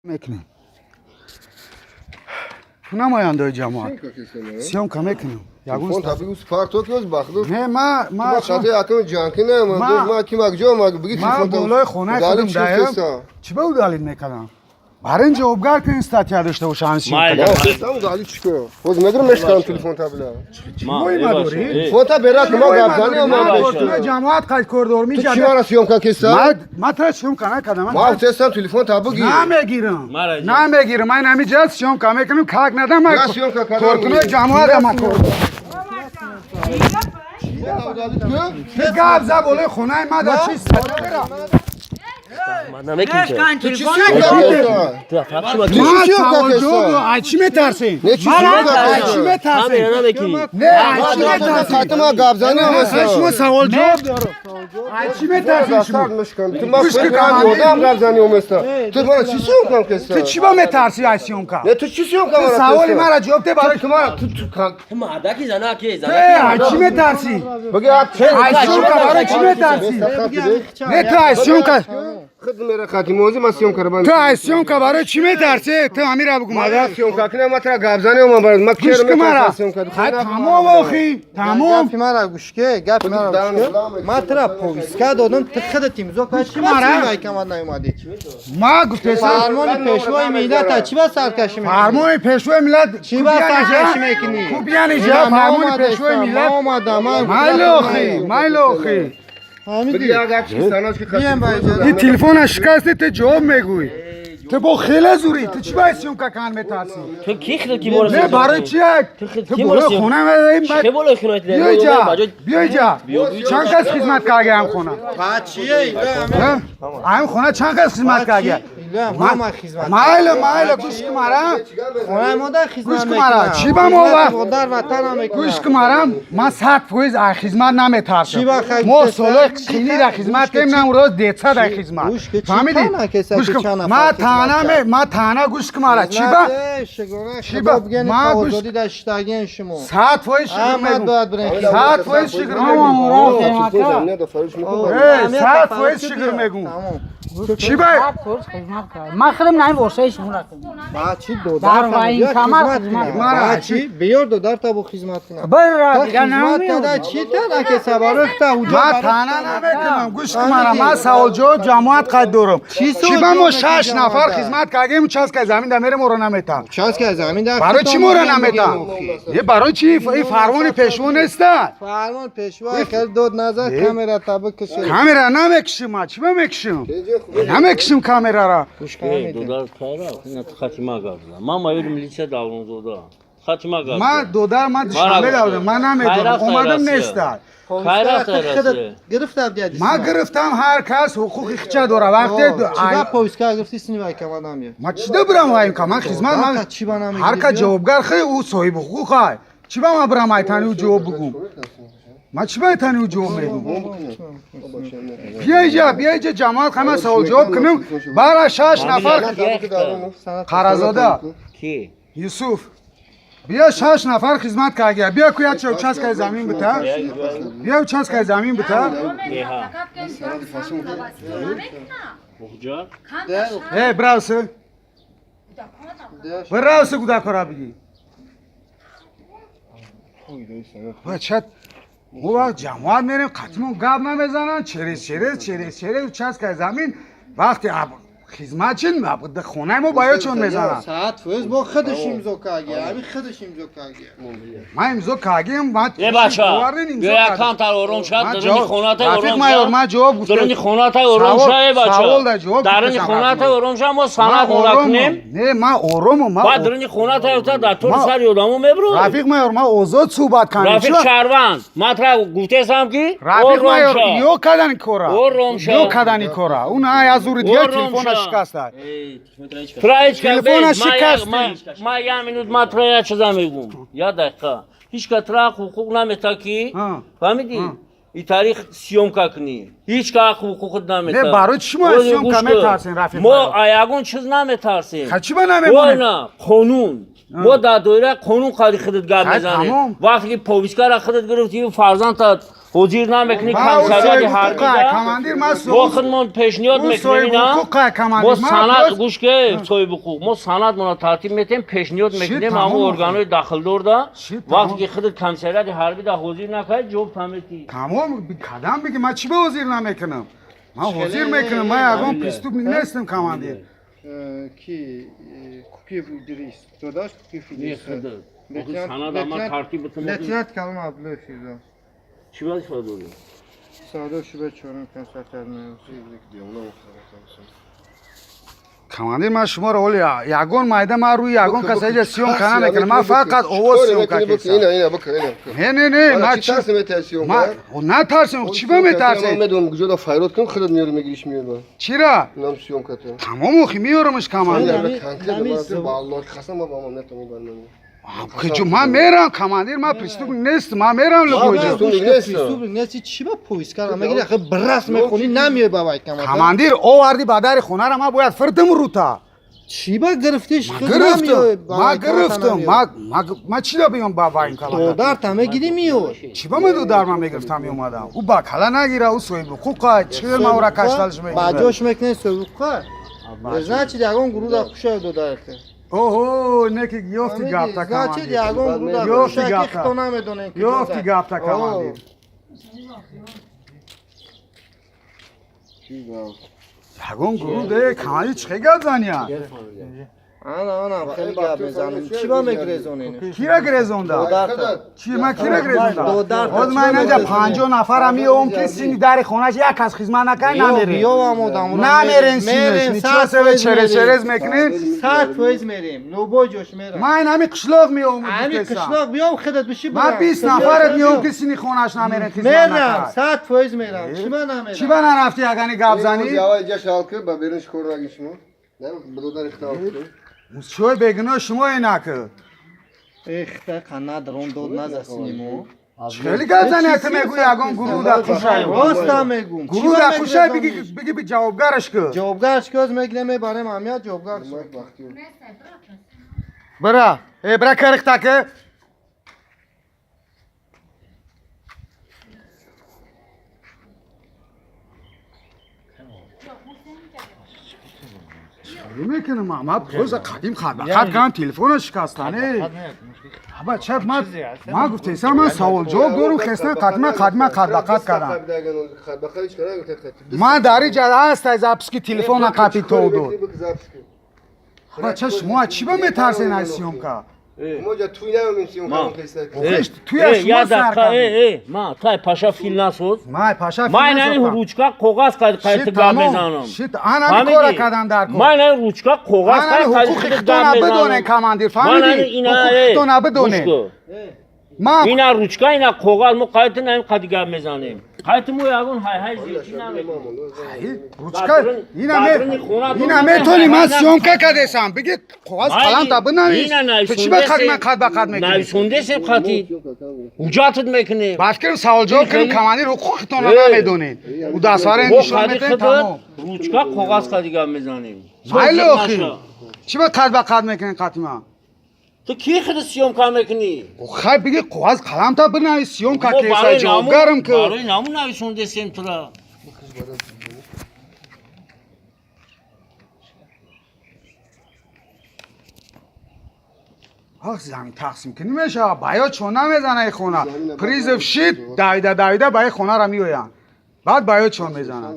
Мекунем. Намояндаи ҷамоат. Съёмка мекунем. Ягон Телефон табигус парто кӯз бахду. Не, ма Ма хати акм ҷанки не, ма Ма- ма ки ма ҷо ма биги ма телефон. Болои хонаи худам даям. Чӣ ба удалить мекардам? Барин ҷавобгар ки ин статья дошта боша ҳамин съёмка. Майли. Удалить чико? Ҳоз мегирам, мешканам телефон табила. Мои мадорӣ? Телефон та берат, ма гап зани, ма. Ма ҷамоат қайд кор дорам. Ту чӣ мара съёмка киса? Ма тра съёмка накардам. Ма гуфтестам, телефон та буги. Намегирам. Мара ҷа. Намегирам. Ман ҳамин ҷа съёмка мекунам, как надам. Ма съёмка кардам. Коркунои ҷамоат ама кор. Ту гап за, болои хонаи ма да чи статья дора? Намекунем. Ту чӣ съёмка киса? Ту фақат шумо Чӣ Ма съёмка савол киса? ҷавоб, ай чӣ метарсем? Не, чӣ съёмка Ай чӣ киса? метарсем? Камера намекунӣ. Не, ай чӣ метарсем? Хати ма гап зани. Ай, шумо савол ҷавоб дорам. Ай чӣ метарсем шумо? Ту ма Гӯш ки, фикр командир. одам гап зани оместа. Ту мара чӣ съёмка киса? Ту чӣ ба метарси ай съёмка? Не, ту чӣ съёмка Ту мара? саволи мара ҷавоб де барои Ту мара ту ту Ту мардаки, занаки, Э, занаки. ай чӣ метарсӣ? Буги ак. Ай съёмка барои чӣ метарсӣ? Не, ту ай съёмка. Худ мера хати мози ма съёмка ра. Ту ай съёмка барои чӣ метарсӣ? Ту ҳамира бугу, мада. Съёмка кина, ма тра гап зани омам барои ма. Гӯш ки мара. Хай, тамом охи. Тамом. Гапи мара гӯш ке, гапи мара гӯш ке. Ма тра повестка додам, ту худат имзо кард. Чӣ ба Мара? вайкамад наомадӣ? Ма гуфтесам. Фармони пешвои миллата чӣ ба саркашӣ мекунӣ? Фармони пешвои миллат. Чӣ ба саркашӣ мекунӣ? Кубияни ҷа фармони пешвои миллат. Омадам ман. Майли охи, майли охи. Ҳамиди. Буги як акси саноч ки. Бием ба иҷоза. Ин телефона шикасти, ту ҷавоб мегӯӣ. Ту бо хеле зурӣ. Ту чӣ ба съёмка кан метарсӣ? Ту ки хел ки мора? Не, барои чи? Ту Ту ки болои мора? хона Чӣ болои хона? Биё иҷа, биё иҷа. Чанд кас хизмат карда ам хона? Ба чие? Ҳа? Ам хона чанд кас хизмат карда? Илам ҳама хизмат. Майли, майли, гӯш ки мара. Хонаи модар хизмат Гӯш ки мара, чӣ ба мо вақт? Модар ватанам мекунад. Гӯш ки марам, ман 100% аз хизмат наметарсам. Чӣ ба хай Мо гуфтеста? солҳои қинира хизмат Гӯш ки кардем, чӣ- нам рӯз детса дар хизмат. Гӯш ки чӣ Фаҳмидӣ? тана кеса Гӯш ки ки чанд нафар ма хизмат тана кард? ма тана, гӯш ки мара, чӣ ба чӣ ба? ба Ма гӯш- озодӣ дар шиштагиен шумо. 100% шукр Аҳмад мегӯм. бояд бирем. 100% шукр мегӯм. Эй, 100% шукр мегӯм. Чӣ ба? Хизмат кард. Ман худам на ворсаи шумо рафтам. Ба чӣ додар Дар военкомат хизмат Мара, Ба чӣ биёр, додар табу хизмат кунад. Бира Та дига хизмат намеёбам. када чӣ тана кеса барои та уҷо. Ма тана намекунам, гӯш ки мара, ман саволҷавоб ҷамоат қайд дорам. Чӣ Чӣ ба мо саволҷавоб шаш мекунӣ нафар ҷамоата? хизмат кардем, участка замин да мерем, моро наметан. Участка замин дар. Барои чӣ моро наметан? Е, барои чӣ? Ин фармони пешво неста? Фармон пешво хел дод назар, камера таба кашид. Камера намекишим, ма чӣ ба мекишим? Намекишим камерара. Эй, додар кайра, ина ту хати ма гап зад. Ман майори милиция Давронзода. Хати ма гап Ма зад. додар, ман Душанбе давдам, ман намедонам, Хайрафт, омадам, Россия. неста. Кай рафта Россия? Гирифта биядӣ. Ман гирифтам, ҳар кас ҳуқуқи хича дора. Вақте Чӣ ба повестка гирифти, сини вайкамадам я. Ма чӣ да бирам вайм-ка? Ман хизмат ман Додар, чӣ ба намегирӣ? Ҳар кас ҷавобгар хе, ӯ соҳиби ҳуқуқ ай. Чӣ ба ман бирам айтани ӯ ҷавоб бугум? Ман чӣ ба айтани ӯ ҷавоб мегум? Биё иҷа, биё иҷа, ҷамоат ҳама савол ҷавоб кунем. Бара шаш нафар. Қаразода. Ки? Юсуф. Биё, шаш нафар хизмат кардия. Биё ку, як участка и замин бита. Биё, участка и замин бита. Еҳа. Мухҷар? Э, бравсы. Бравсы, кӯдакора биги. Бачат, мо вақт ҷамоат мерем, қатимон гап намезананд, через через через через участка и замин вақте хизмат чин хонаи мо ба ёчон мезананд. Саат фоиз бо худаш имзо карди. Ҳамин худаш имзо карди. Ман имзо кардем, ман Е, бача, бовар нем, имзо биё кардем. якам тар ором шад, Ман даруни ҷавоб- хоната Рафиқ ором майор, шад. ман ҷавоб гуфтам. Даруни хоната ором Савол- ша, е, бача. савол да ҷавоб Даруни гуфтам, хоната Рафиқ. ором ша, мо Ман санад оромам. муракунем. Не, ман оромам, ман Баъд даруни хоната ёфта дар тори Ма- сари одамо мебурӯ. Рафиқ майор, ман озод суҳбат кардем. Рафиқ шаҳрванд, ман тра гуфтесам ки Рафиқ ором майор, ша. ё кардани кора. Ором ша. Ё кардани кора. Он ай аз ури дигар Ором телефона ша. шикаста. Тра ҳеҷ кас Телефона бе, шикасти. Ман як минут, ман тра як чиза мегум. Як дақиқа. Ҳеҷ кас тра ҳуқуқ намета ки, Ҳа. фаҳмидӣ? И таърих съёмка кунӣ. Ҳеҷ кас ҳуқуқат намета. Не, барои чӣ шумо аз Ози съёмка гӯш кун. метарсен, Рафиқ Мо майор? а ягон чиз наметарсем. Ха, чӣ ба намемонем? На, қонун. Мо дар доираи қонун қадри худат гап Хай, мезанем. тамом. Вақте ки повесткара худат гирифтӣ, фарзандат Ҳозир намекунӣ комиссариати ҳарбида. Мо худмон пешниҳод мекунем ина. Мо санад гӯш ке соҳиби ҳуқуқ. Мо санадмонро тартиб метем, пешниҳод мекунем ҳамон органҳои дахлдорда. Вақте ки худат комиссариати ҳарбида ҳозир накардӣ, ҷавоб таметӣ. Тамом кадам бигӣ ман чӣ ба ҳозир намекунам? Ман ҳозир мекунам, ман ягон преступник нестам командир. Ки Кукиев Идрис, додаш Кукиев Идрис. Лейтенант Калон Абдуллоев Фирдо. Чӣ вазифа дорӣ? Сардор шӯъбаи чорум комиссариат. Командир ман шуморо ҳоли ягон майда ман рӯи ягон кас иҷа съёмка намекунам. Ман фақат овоз съёмка кесам. Не, не, не, ман чӣ натарсем, чӣ ба метарсем? Ман медонам куҷо да файрод кунам, худат меёрӣ мегириш меёрӣ. Чира? Нам съёмка та. Тамом охи меёрамаш командир. Ман мерам командир, ман преступник нестам, ман мерам любой ҷо. Преступник нести, чӣ ба повестка мегири? Ахи брас мехонӣ намеёй ба вай командир. Командир оварди ба дари хонара, ман бояд фирдим рута. Чӣ ба гирифтиш? Гирифтам, ман гирифтам. Ман чӣ да биём ба вай кала? Додарта мегири меёй. Чӣ ба ман додар ман мегирифтам меомадам? Ӯ ба кала нагира, ӯ соҳиби ҳуқуқа, чӣ ман ӯра кашталш мегирам? Ба ҷош мекунӣ соҳиби ҳуқуқа? Значит, ягон гурӯҳ кушай додарта. Оҳо, неки ёфти гапта командир. Ёфти гапта. Ёфти гапта командир. Ягон гурӯҳ де командир чӣ гап занияд? Ана, ана, хеле гап мезанам. Чӣ ба мегрезонед? Кира грезонда? Чӣ ман кира грезонда? Ҳозир ман инҷа 50 нафарам меом ки сини дари хонаш як кас хизмат накард намерем. Намерем синаш. Ничего себе через через мекунем. 100% мерем. Любой ҷош мерам. Ман ҳами қишлоқ меом. Ҳами қишлоқ биём худат биши. Ман 20 нафарат меом ки сини хонаш намерем хизмат накард. Мерам, 100% мерам. Чӣ ба намерам? Чӣ ба нарафти ягани гап занӣ? Аввал ҷа шалки ба берун шикор нагӣ шумо. Бародар ихтиёр. Чой бегуноҳ шумо инаки. Эхта қанад рон дод назасини мо. Хеле гап занӣ ту мегӯӣ ягон гурӯҳ дар кушай. Роста мегӯм. Гурӯҳ дар кушай биги биги би ҷавобгараш ку. Ҷавобгараш ку аз мегирем мебарем амият ҷавобгараш. Бира, э бира карихта ки. Мекунам ман просто қадим хат кардам телефонро шикастане. Аба чап ман гуфтесам ман савол ҷавоб дорум хестан қадима қадима хат ба хат кардам. Ман дар ин ҷа ҳаст записки телефона қапи то дод. Аба ча шумо чӣ ба метарсен аз съёмка? Я дақиқа, ма тай паша фил насоз. Май паша фил Ман ин ручка коғаз қайд гап мезанам. Шит, ана кора кадан дар кор. Ман ин ручка коғаз қайд ҳуқуқи худона бидонен командир, фаҳмидӣ? Ҳуқуқи худона бидонен. Ина ручка, ина коғаз, мо қайд наим қад гап мезанем. Қайд мо ягон ҳай-ҳай зиёдӣ намекунем. Ручка, ина метони ман съёмка кардесам. Биги коғаз қаламта бинавис. Ту чӣ ба қад ман қад ба қад мекунӣ? Нависондесем қати. Ҳуҷҷатат мекунем. Баъд кирм савол ҷавоб кунем, командир ҳуқуқитонро намедонед. Ӯ даствара нишон метен тамом. Ручка коғаз қади гап мезанем. Майли охи. Чӣ ба қад ба қад мекунӣ қати ман? Ту ки худ съёмка мекунӣ? Хай биги коғаз қаламта бинавис, съёмка кеса ҷавобгарам ки. Барои наму нависондесем тура. Ах, замин тақсим кунӣ мешавад. Баё чо намезана и хона. Призыв шид, давида давида ба и хонара меоянд. Баъд баё чо мезанад.